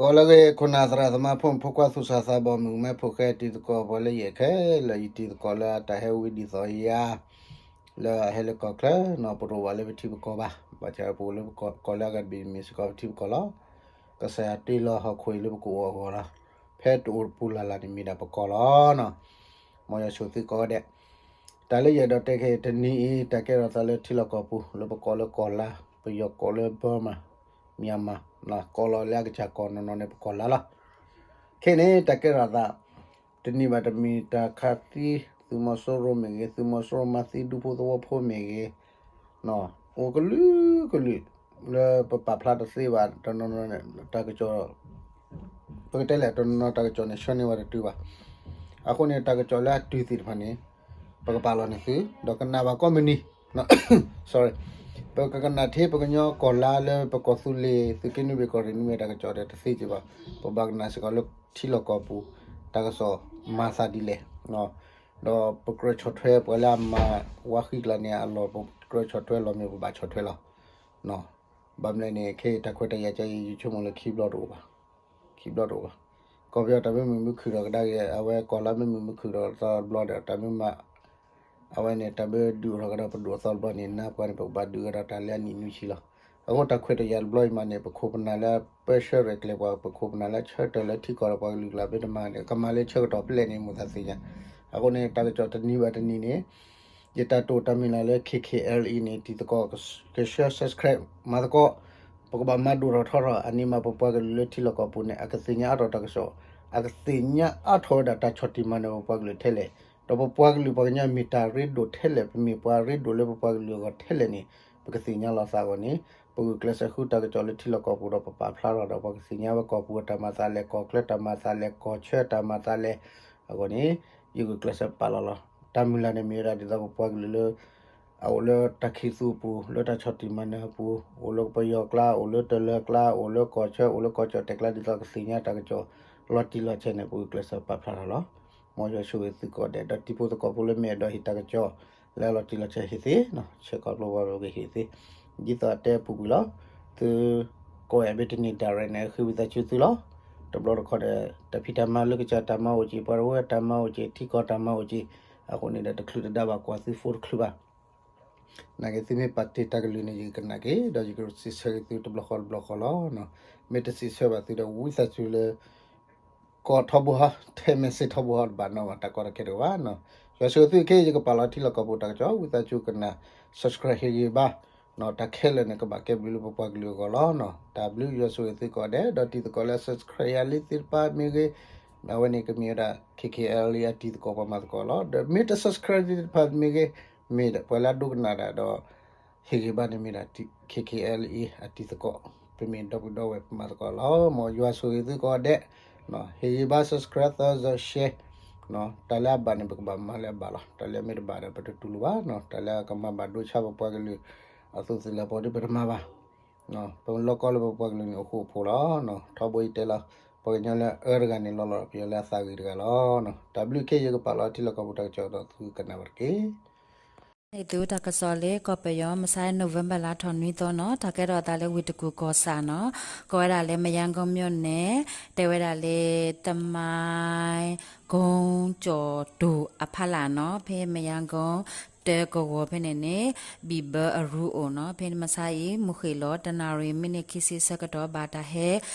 ကိးလၢအဂ့ၤ ခိၣ်နၢ်သရၣ်သမါ ဖိမုၣ်ဖိခွါ သူၣ်စၢ်သးဘီၣ် မုၣ်ကမဲဖိဃဲ တံၤသကိး ပှၤလၢယအဲၣ်ခဲလၢာ် ယတံၤသကိးလၢအတၢ်ဟဲဝံဒ်သိးယၤ လၢအဟဲလၢကီၢ်ချၢနီၤ ပတအိၣ်ဘၣ်လၢပထံပကီၢ်ဘၣ်. ဘၣ်ဆၣ်ပအိၣ်လၢပကီၢ်လၢအဂၤတဘ့ၣ်မ့ၢ်စ့ၢ်ကီးပထံပကီၢ်လီၤ. ကစၢ်ယွၤတ့လီၤဟီၣ်ခိၣ်အံၤလၢပကအိၣ်အဂီၢ်လီၤ. ဖဲတအိၣ်တပူၤလၢ်လၢ်န့ၣ်မ့ၢ်ဒၣ်ပကီၢ်လီၤနီၤ. မ်ယွၤဆိၣ်ဂ့ၤသုကိးဂၤဒဲး တၢ်လၢယအဲၣ်ဒိးတဲခဲအံၤ တနံၤအံၤ တၢ်ကဲထီၣ်သးလၢထံလီၢ်ကီၢ်ပူၤ လၢပကိးလၢကီၢ်လါ, ပယီၤကိးလၢ Burma, Myanmar, ကိးလီၤလၢအကစၢ်ကီၢ်နီၢ်နီၢ်န့ၣ် ပကီၢ်လါလီၤ. ခဲအံၤန့ၣ် တၢ်ကဲထီၣ်သး တနံၤဘၣ်တနံၤ တၢ်ခးသံ သုးမီၤစိရိၤမ့ၢ်ဂ့ၤ, သုးမီၤစိရိၤမၤသံဒူဖိသဝီဖိမ့ၢ်ဂ့ၤ, အိၣ်ကလုာ်ကလုာ် လၢပပာ်ဖျါတသ့ဘၣ် တနီၤနီၤန့ၣ် တၢ်ကစီၣ် ပကတဲလဲၣ် တနီၤနီၤတၢ်ကစီၣ်န့ၣ် ဆှၢန့ၢ်ဝဲတတုၤဘၣ်. အဃိန့ၣ် တၢ်ကစီၣ်လၢအတုၤသ့ၣ်တဖၣ်န့ၣ် ပကပာ်လီၤန့ၢ်သု ဒီးကနၣ်ဘၣ်ကိးမုၢ်နံၤ sorry ပကကနၣ်ထဲပကညီကီၢ်လါလၢပကီၢ်သူလ့ၤ သုးက့နွံဘ့ၣ်ကီၢ်ရ့ၣ်နွံဘ့ၣ် တၢ်ကစီၣ်ဒီးတသ့က့ၤဘၣ်. ပဘၣ်ကနၣ်စ့ၢ်ကီးလၢထံလီၢ်ကီၢ်ပူၤ တၢ်ကစီၣ်မၤသးဒ်လဲၣ် ဒီးပကြၢးဆီၣ်ထွဲပှၤလၢအမၤဝါဃံကျါန့ၣ်အလီၢ် ပကြၢးဆီၣ်ထွဲလီၤမ့ၢ်ပဘၣ်ဆီၣ်ထွဲလီၤ. ဘၣ်မနုၤလဲၣ်န့ၣ် ခဲအံၤတၢ်ခွဲးတၢ်ယာ်ကဲအံၤ ယဆိကမိၣ်လၢခံဘျီတအိၣ်ဘၣ်. ခံဘျီတအိၣ်ဘၣ်. ကီၢ်ပယီၤတၢ်မ့ၢ်မုာ်မ့ၢ်ခုၣ်ဒီးကဒါက့ၤ အဝဲကီၢ်လါမ့ၢ်မုာ်မ့ၢ်ခုၣ်ဒီးသီတဘျီဒီး တၢ်မ့ၢ်မၤ အဝဲန့ၣ် တၢ်မ့ၢ်ဒုးအိၣ်ထီၣ်ကဒီးပဒုးအသီတဘျီန့ၣ် နၢ်ပှၤန့ၣ် ပကဘၣ်ဒုးကဒီးတၢ်လၢအနံၣ်နွံဆံလီၤ. အဃိတၢ်ခွဲးတၢ်ယာ်တဘျီအံၤမးန့ၣ် ပခိၣ်ပနၢ်လၢပၢဆှၢရဲၣ်ကျဲၤပှၤ ပခိၣ်ပနၢ်လၢဆၢထၢၣ်လၢထံကီၢ်ဒီးပှၤကလုာ်ကျါ မ့ၢ်တမၤန့ၣ် ကမၤလၢဆၢကတီၢ်ဖဲလဲၣ်န့ၣ် မိၣ်သးသ့ၣ်ညါ. အဃိန့ၣ် တၢ်ကစီၣ်တနံၤဘၣ်တနံၤန့ၣ် ယတၢ်တိာ်တၢ်မုၢ်လၢ်လၢ K K L E န့ၣ် တံၤသကိး က share subscribe မၤသကိး ပကဘၣ်မၤဒိၣ်ထီၣ်ထီထီၣ် အန့ၣ်မးပပှၤကလုာ်လၢထံလီၢ်ကီၢ်ပူၤန့ၣ် အကသ့ၣ်ညါအါထီၣ်တၢ်ကစီၣ်, အကသ့ၣ်ညါအါထီၣ်ဝဲဒၣ်တၢ်ဆီၣ်တံၢ်မၤနၢၤပပှၤကလုာ်ထဲလဲၣ်, ဒီးပပှၤကလုာ်ပှၤကညီမ့ၢ်တၢ်ရ့ဒိၣ်ထဲလဲၣ်, ပမ့ၢ်ပှၤရ့ဒိၣ်လၢပပှၤကလုာ်အဂီၢ်ထဲလဲၣ်န့ၣ် ပကသ့ၣ်ညါလီၤသးအဂီၢ်န့ၣ် ပဂုာ်ကျဲးစၢးဃုတၢ်ကစီၣ်လၢထံလီၢ်ကီၢ်ပူၤဒီးပပာ်ဖျါထီၣ်ဒီး ပှၤကသ့ၣ်ညါဝဲကီၢ်ပူၤတၢ်မၤသးလဲၣ်, ကီၢ်ချၢတၢ်မၤသးလဲၣ်, ကီၢ်ဆၢတၢ်မၤသးလဲၣ် အဂီၢ်န့ၣ် ယဂုာ်ကျဲးစၢးပာ်လီၤလီၤ. တၢ်မုၢ်လၢ်န့ၣ်မ့ၢ်ဝဲဒၣ်ဒ်သိးပပှၤကလုာ်လၢ အအိၣ်လၢတၢ်ခံးသူအပူၤ လၢတၢ်ဆီၣ်တံၢ်မၤနၢၤအပူၤ, အိၣ်လၢပယီၤကျါ, အိၣ်လၢတလၢၤကျါ, အိၣ်လၢကီၢ်ဆၢ, အိၣ်လၢကီၢ်ကၠီၣ်တဲာ်ကျါ ဒ်သိးကသ့ၣ်ညါတၢ်ကစီၣ် လီၤတံၢ်လီၤဆဲးန့ၣ် ပဂုာ်ကျဲးစၢးပာ်ဖျါထီၣ်လီၤ. မ်ယွၤဆိၣ်ဂ့ၤသုကိးဂၤဒဲး ဒီးတံၤဖိသကိးဖိလၢမ့ၢ်အဲၣ်ဒိးဟ့ၣ်တၢ်ကစီၣ် လၢအလီၤတံၢ်လီၤဆဲးဟ့ၣ်သ့, ဆဲးကျိးပျီဝဲဂ့ၤဟ့ၣ်သ့, ဒ်သိးအတဲအပူၤကွံာ်လီၤ. သုကိးဂၤဒဲးတန့ၢ် direct န့ၣ် ဃ့ဝံသးစူၤသုလီၤ. တဘျီတခီၣ်ဒီး တၢ်ဖံးတၢ်မၤလၢကစၢ်တၢ်မၤအိၣ်က့ၤ, ပှၤတဝၢတၢ်မၤအိၣ်က့ၤ, ထံကီၢ်တၢ်မၤအိၣ်က့ၤ, အဃိန့ၣ်ဒီး တချုးတဒါဘၣ်ကွၢ်သု phone တချုးဘၣ် နာ်က့ သုမ့ၢ်ပာ်တ့ၢ်တၢ်ကလုၢ်န့ၣ် ယကကနၣ်က့ၤ, ဒီးယကစံးဆၢက့ၤသုတဘျီဃီတဘျီဃီလီၤ. မ့ၢ်တစံးဆၢဘၣ်သုဒီး ဝံသးစူၤလၢ ကိးထီဘိဟီ, text message ထီဘိဟီတဘၣ်နီၤဘၣ်, တၢ်ကီတၢ်ခဲတအိၣ်ဘၣ်နီၤ. ယွၤဆိၣ်ဂ့ၤသုခဲအံၤ ယကပာ်လီၤထံလီၢ်ကီၢ်ပူၤတၢ်ကစီၣ် ဝံသးစူၤကနၣ် subscribe ဟ့ၣ်ဂံၢ်ဘါ တၢ်ခဲလၢာ်န့ၣ် ကဘၣ်ကဲဘျုးလၢပပှၤကလုာ်အဂီၢ်လီၤ. တၢ်ဘျုး ယွၤဆိၣ်ဂ့ၤသုကိးဂၤဒဲး ဒီးတံၤသကိးလၢ subscribe ယၤလံသ့ၣ်တဖၣ်မ့ၢ်ဂ့ၤ, အဝဲန့ၣ်ကမ့ၢ်ဝဲဒၣ် K K L E အတံၤသကိးပှၤမၤသကိးလီၤ. ဒီးမ့ၢ်တ subscribe သ့ၣ်တဖၣ်မ့ၢ်ဂ့ၤ, မ့ၢ်ပှၤလၢအဒိကနၣ်တၢ်ဒီး ဟ့ၣ်ဂံၢ်ဘါန့ၣ်မ့ၢ်ဒၣ် K K L E အတံၤသကိး, ပမ့ၢ်ဒီပုၢ်ဒီဝဲၢ်ပမၤသကိးလီၤ. မ်ယွၤဆိၣ်ဂ့ၤသုကိးဂၤဒဲး, ဟ့ၣ်ဂံၢ်ဘါ subscribe, share, တၢ်လၢအဘၣ်န့ၣ် ပကဘၣ်မၤလၢအဘၣ်လီၤ. တၢ်လၢအမ့ၢ်တဘၣ်ဒီး ပတတူၢ်လိာ်ဘၣ်, တၢ်လၢအကမၤဘၣ်ဒိဆါပပှၤကလုာ် အသူးသ့ၣ်လၢပီၤဒီး ပတမၤဘၣ်. ပလီၢ်ကီလၢပပှၤကလုာ်န့ၣ် အိၣ်ဃူအိၣ်ဖိးလီၤ. ထီဘိယတဲလီၤ, ပှၤကညီလၢအအၢတဂၤန့ၣ် လီၤလီၤပယီၤလၢအသးဂ့ၤတဂၤလီၤ. တၢ်ဘျုးခဲအံၤ ယကပာ်လီၤထံလီၢ်ကီၢ်ပူၤတၢ်ကစီၣ်ဒီးသုကနၣ်ဘၣ်တက့ၢ်. သုတၢ်ကစီၣ်လၢကီၢ်ပယီၤ မဆါ November လါထီၣ်နွံသီနီၤ, တၢ်ကဲထီၣ်အသးလၢဝ့ၢ်တကူၣ်ကီၢ်ဆၣ်နီၤ, ကိးဝဲဒၣ်လၢ မယါကိမြို့နယ်, တဲဝဲဒၣ်လၢ တမါ ကိကၠီၣ်တိၣ်အဖီလာ်နီၤ, ဖဲမယါကိ တၢကဝီၤဖဲန့ၣ်န့ၣ် ဘံၣ်ဘၢအရူအိၣ်နီၤ, ဖဲန့ၣ်မဆါအံၤ မုၢ်ဃ့ၢ်လီၤ တနၣ်ရံၣ် မံးနံးခံဆံဆၢကတီၢ် ဘၣ်တၢ်ဟဲ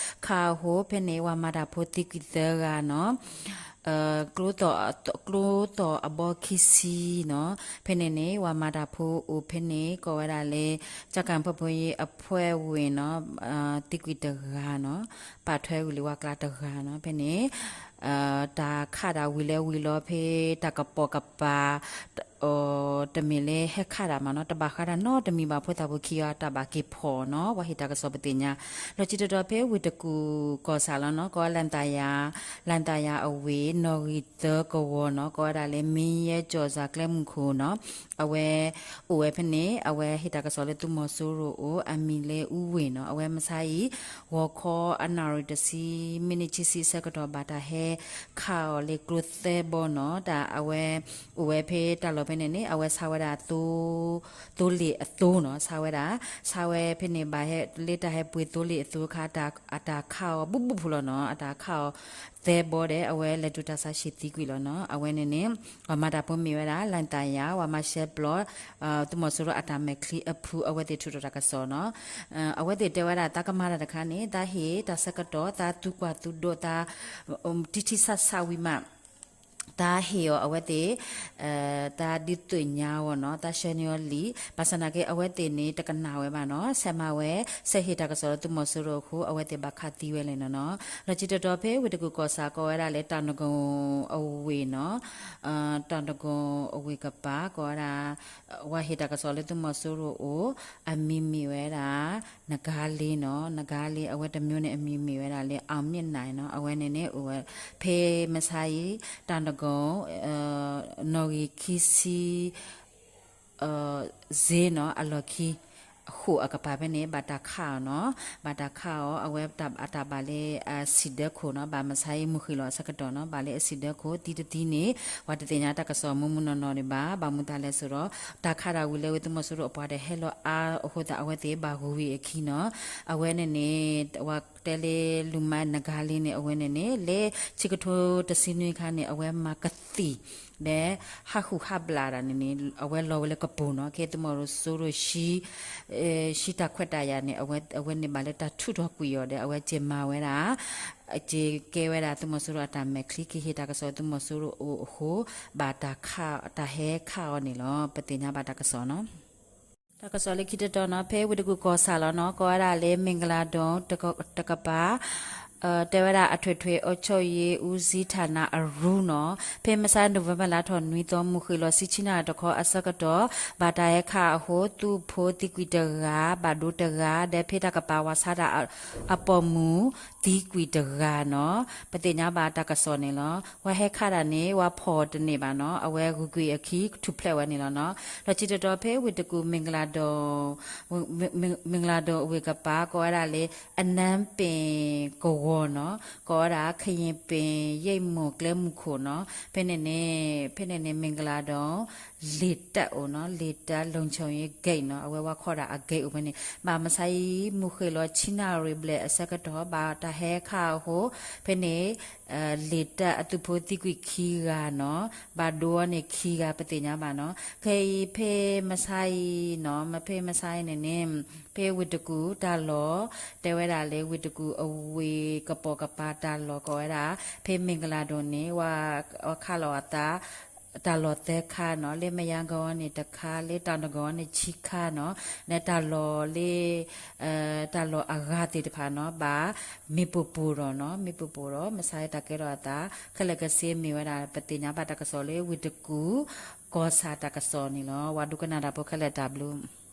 ခးအဃိ ဖဲန့ၣ် ပှၤမၤတၢ်ဖိသံကွံာ်သၢဂၤနီၤ ကျိသီၣ်အဘီခံဆံနီၤ, ဖဲန့ၣ်န့ၣ် ပှၤမၤတၢ်ဖိအိၣ်ဖဲန့ၣ် ကိးဝဲဒၣ်လၢ ကြံ့ခိုင်ဖွံ့ဖြိုးရေးအဖွဲ့ဝင်နီၤ, သံကွံာ်တဂၤနီၤ, ပာ်ထွဲဝံၤလံဝဲကျါတဂၤနီၤ, ဖဲန့ၣ် တၢ်ခးတၢ်ဝံၤလၢဝံၤလီၤ ဖဲတၢ်ကပိာ်ကပၤ တမ့ၢ်လၢဟဲခးတၢ်မးနီၤ, တဘၣ်ဃးတၢ်နီတမံၤဘၣ် ဖိသၣ်ဖိခံဂၤအတၢ်ဘၣ်က့ၤဖီၣ်နီၤ, ပှၤဟ့ၣ်တၢ်ကစီၣ်ပသ့ၣ်ညါ, လီၢ်ခံတတီၤဖဲဝ့ၢ်တကူၣ်ကီၢ်ဆၣ်လီၤနီၤ, ကိးဝဲလၢ လၢၣ်သၣ်ယၤအဝ့ၢ် နီၣ်ဂံၢ်သၢကဝီၤနီၤ, ကိးဝဲဒၣ်လၢ မင်းရဲကျော်စွာ ကျဲမုၢ်ခိၣ်နီၤ, အဝဲ အိၣ်ဝဲဖဲန့ၣ် အဝဲဟ့ၣ်တၢ်ကစီၣ်လၢသုးမီၤစိရိၤအိၣ်, အမံၤလၢအူဝ့ၢ်နီၤ, အဝဲမဆါအံၤ ဂီၤခီအနၣ်ရံၣ်တဆံ မံးနံးခံဆံဆၢကတီၢ် ဘၣ်တၢ်ဟဲခးအီၤလၢကျိသၢဘီနီၤ, တၢ်အဝဲ အိၣ်ဝဲဖဲတၢ်လီၢ် ဖဲန့ၣ်န့ၣ် အဝဲဆါဝဲဒၣ်သိ သိလ့ၣ်အသိနီၤ, ဆါဝဲဒၣ် ဆါဝဲဖဲန့ၣ် ဘၣ်ဟဲလၢတၢ်ဟဲပှ့ၤသိလ့ၣ်အသိအခါ အတၢ်ခးအီၤဘူးဘူးဖုလီၤနီၤ, အတၢ်ခးအီၤသၢဘီဒီး အဝဲလဲၤတုၤတၢ်ဆါဆံးသံကွံာ်လီၤနီၤ. အဝဲန့ၣ်န့ၣ် ပှၤမၤတၢ်ဖိမ့ၢ်ဝဲဒၣ် လၣ်တၢ်ယၤ ပှၤမၤရှဲပျီ သုးမီၤစိရိၤအတၢ်မဲာ်ချံအဖု အဝဲသ့ၣ်ထုးထီၣ်တၢ်ကစီၣ်နီၤ. အဝဲသ့ၣ်တဲဝဲဒၣ် သးကမၤတၢ်တခါန့ၣ် သးဟ့ၣ်တၢ်ဆၢကတီၢ် သးသူကွၢ်သူဒိးသး ထံထံဆးဆးဝံၤမး တၢ်ဟ့ၣ်အီၤအဝဲသ့ၣ် တၢ်ဒုးသ့ၣ်ညါအီၤနီၤ, တၢ်ဆှၢန့ၢ်အီၤလံာ်, ဘၣ်ဆၣ်သနာ်က့ အဝဲသ့ၣ်န့ၣ် တကနၣ်ဝဲဘၣ်နီၤ, ဆဲးမၤဝဲ ဆဲးဟ့ၣ်တၢ်ကစီၣ်လၢသုးမီၤစိရိၤအဃိ အဝဲသ့ၣ်ဘၣ်ခးသံဝဲလဲၣ်နီၤနီၤ. လီၢ်ခံတတီၤဖဲဝ့ၢ်တကူၣ်ကီၢ်ဆၣ် ကိးဝဲဒၣ်လၢတၢ်နကိၣ်အဝ့ၢ်နီၤ, တၢ်နကိၣ်အဝ့ၢ်ကပၤ ကိးဝဲဒၣ် ဝဲဟ့ၣ်တၢ်ကစီၣ်လၢသုးမီၤစိရိၤအအိၣ်, အမံၤမ့ၢ်ဝဲဒၣ် နဂါလ့နီၤ, နဂါလ့ အဝဲတမျိုးန့ၣ် အမံၤမ့ၢ်ဝဲဒၣ်လၢ အောင်မြင့်နိုင်နီၤ, အဝဲန့ၣ်န့ၣ် အိၣ်ဝဲ ဖဲမဆါအံၤ တၢ်နကိၣ် နီၣ်ဂံၢ်ခံဆံ စ့နီၤ အလီၢ်ခံ ဃိာ်အကပၤဖဲန့ၣ် ဘၣ်တၢ်ခးအီၤနီၤ, ဘၣ်တၢ်ခးအီၤ အဝဲအတၢ်ဘၣ်လၢအစံၣ်ဒၢခိၣ်နီၤ, ဘၣ်မဆါအံၤမုၢ်ဃ့ၢ်လီၤအဆၢကတီၢ်နီၤ, ဘၣ်လၢအစံၣ်ဒၢခိၣ် သံတသံန့ၣ် ပှၤတသ့ၣ်ညါတၢ်ကစီၣ်မုၢ်မုၢ်နီၢ်နီၢ်ဒံးဘၣ်, ဘၣ်မနုၤလဲၣ်ဆိဒီး တၢ်ခးတၢ်ဝံၤလၢဝ့ၢ်သုးမီၤစိရိၤအပှၤတဟဲလီၤအါအဃိသတး အဝဲသ့ၣ်ဘၣ်ဂုၤဝံၤအခံနီၤ, အဝဲန့ၣ်န့ၣ် ပှၤတဲလၢလူၤမါနဂါလ့န့ၣ် အဝဲန့ၣ်န့ၣ် လၢဆံကထိတဆံနွံအခါန့ၣ် အဝဲမၤကသံၣ် ဒီးဟးဟူးဟးဘျးတၢ်န့ၣ်န့ၣ် အဝဲလီၤဝဲလၢကပိာ်နီၤ, ခဲသုးမီၤစိရိၤ ဆှံတၢ်ခွဲးတၢ်ယာ်န့ၣ် အဝဲန့ၣ်ဘၣ်လၢတၢ်ထုးထီၣ်ကွံာ်အီၤဒီး အဝဲက့ၤမၤဝဲဒၣ် က့ၤကဲဝဲဒၣ်သုးမီၤစိရိၤအတၢ်မဲာ်ချံ ကဟ့ၣ်တၢ်ကစီၣ်သုးမီၤစိရိၤအအိၣ်အဃိ ဘၣ်တၢ်ခး တၢ်ဟဲခးအီၤန့ၣ်လီၤ. ပသ့ၣ်ညါဘၣ်တၢ်ကစီၣ်နီၤ. တၢ်ကစီၣ်လၢခံတတီၤနီၤ, ဖဲဝ့ၢ်တကူၣ်ကီၢ်ဆၣ်လီၤနီၤ, ကိးဝဲဒၣ်လၢ မင်္ဂလာဒုံ တကပၤ တဲဝဲဒၣ် အထွေထွေအုပ်ချုပ်ရေးဦးစီးဌာနအရူနီၤ, ဖဲမဆါ November လါထီၣ်နွံသီ မုၢ်ဃ့ၢ်လီၤဆံဆံနၣ်ရံၣ်တခီအဆၢကတီၢ် ဘၣ်တၢ်ဟဲခးအဃိ သုးဖိသံကွံာ်တဂၤ, ဘၣ်ဒိတဂၤ, ဒီးဖဲတၢ်ကပၤဝဲဆါတၢ်အပိာ်မုၣ်သံကွံာ်တဂၤနီၤ, ပသ့ၣ်ညါဘၣ်တၢ်ကစီၣ်န့ၣ်လီၤ. ဝဲဟဲခးတၢ်န့ၣ် ဝဲဖီၣ်တန့ၢ်ဘၣ်နီၤ, အဝဲဂုၤကွံာ်အခံထူၣ်ဖျဲးဝဲန့ၣ်လီၤနီၤ. လီၢ်ခံတတီၤဖဲဝ့ၢ်တကူၣ် မင်္ဂလာဒုံ မင်္ဂလာဒုံအဝ့ၢ်ကပၤ ကိးဝဲဒၣ်လၢ အနမ်းပင်ကဝီၤနီၤ, ကိးဝဲဒၣ် ခရင်ပင်ရိပ်မုန်ကျဲမုၢ်ခိၣ်နီၤ, ဖဲန့ၣ်န့ၣ် ဖဲန့ၣ်န့ၣ် မင်္ဂလာဒုံ လေတပ်အိၣ်နီၤ, လေတပ်လုံခြုံရေးဂိတ်နီၤ, အဝဲဝဲခီဒၣ်အဂ့ၢ်အိၣ်ဖဲန့ၣ် ဘၣ်မဆါအံၤ မုၢ်ဃ့ၢ်လီၤဆံနၣ်ရံၣ်ဘျဲၣ်အဆၢကတီၢ် ဘၣ်တၢ်ဟဲခးအဃိ ဖဲန့ၣ် လေတပ်အသုးဖိသံကွံာ်ခံဂၤနီၤ, ဘၣ်ဒိအီၤန့ၣ်ခံဂၤ ပသ့ၣ်ညါဘၣ်နီၤ. ခဲအံၤဖဲမဆါအံၤနီၤ, မ့ၢ်ဖဲမဆါအံၤန့ၣ်န့ၣ် ဖဲဝ့ၢ်တကူၣ်တၢ်လီၢ် တဲဝဲဒၣ်လၢဝ့ၢ်တကူၣ်အဝ့ၢ်ကပိာ်ကပၤတၢ်လီၢ် ကိးဝဲဒၣ် ဖဲမင်္ဂလာဒုံန့ၣ် ဝဲခးလီၤအသး တၢ်လီၢ်သၢခါနီၤ, လၢမယါကီန့ၣ်တခါ, လၢတၢ်နဂီၤန့ၣ်ဆံခါနီၤ, လၢတၢ်လီၢ်လၢ တၢ်လီၢ်အဂၤသ့ၣ်တဖၣ်နီၤ ဘၣ်မ့ၢ်ပိၢ်ပိၢ်ဒီးနီၤ, မ့ၢ်ပိၢ်ပိၢ်ဒီး မဆါအံၤတၢ်ကဲထီၣ်အသး ခဲလၢာ်ခဲဆ့မ့ၢ်ဝဲဒၣ် ပသ့ၣ်ညါဘၣ်တၢ်ကစီၣ်လၢဝ့ၢ်တကူၣ် ကီၢ်ဆၣ်တၢ်ကစီၣ်န့ၣ်လီၤ. ဝဲဒိကနၣ်တၢ်ဖိခဲလၢာ်တၢ်ဘျုး